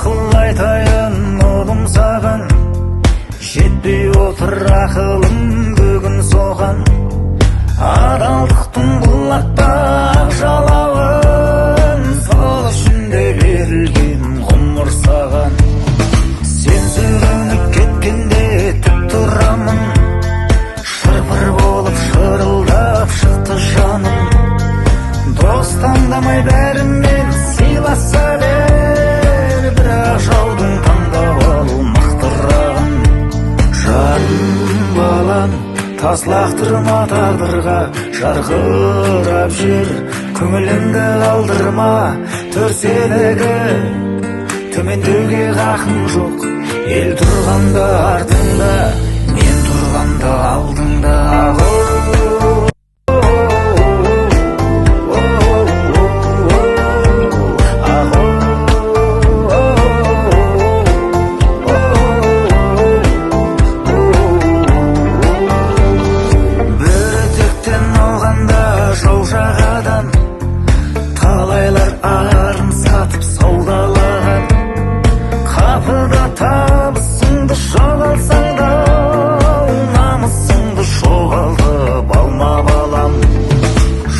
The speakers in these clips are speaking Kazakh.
Ақыл айтайын, ұлым, саған. Жетпей отыр ақылым бүгін соған. Адалдықтың құлатпақ жалауын, сол үшін де берілген ғұмыр саған. Сен сүрініп кеткенде тік тұрамын. Шырпыр болып шырылдап шықты жаным. Дос таңдамай, бәрімен сыйласа бер, бірақ жаудың таңдап алу мықтырағын. Жаным, балам, тас лақтырма тағдырға, жарқырап жүр. Көңіліңді қалдырма, төр сенікі. Төмендеуге хақың жоқ, ел тұрғанда артыңда, мен тұрғанда алдыңда. Бір етектен алғанда жау жағадан, талайлар арын сатып саудалаған. Қапыда табысыңды жоғалтсаң да, намысыңды жоғалтып алма, балам.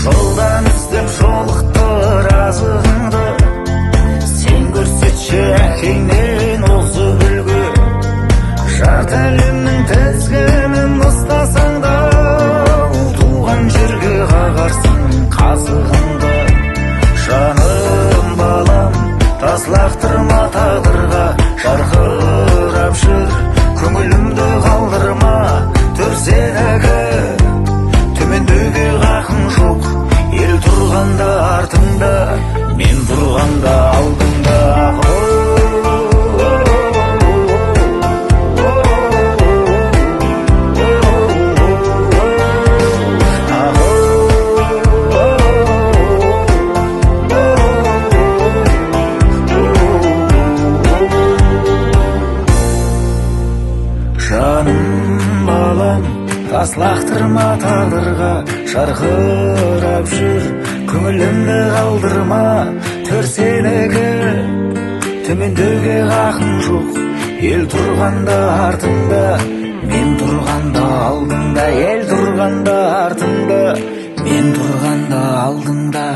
Жолдан іздеп жолықтыр азығыңды, сен көрсетші әкеңнен озық үлгі. Жарты әлемнің тізгінін ұстасаң да, туған жерге қағарсың қазығыңды. Жаным, балам, тас лақтырма тағдырға, жарқырап жүр. Көңілімді қалдырма, төр сенікі. Төмендеуге хақың жоқ, ел тұрғанда артыңда, мен тұрғанда алдыңда. Жаным, балам, тас лақтырма тағдырға, жарқырап жүр. Көңілімді қалдырма, төр сенікі. Төмендеуге хақың жоқ, ел тұрғанда артыңда, мен тұрғанда алдыңда. Ел тұрғанда артыңда, мен тұрғанда алдыңда.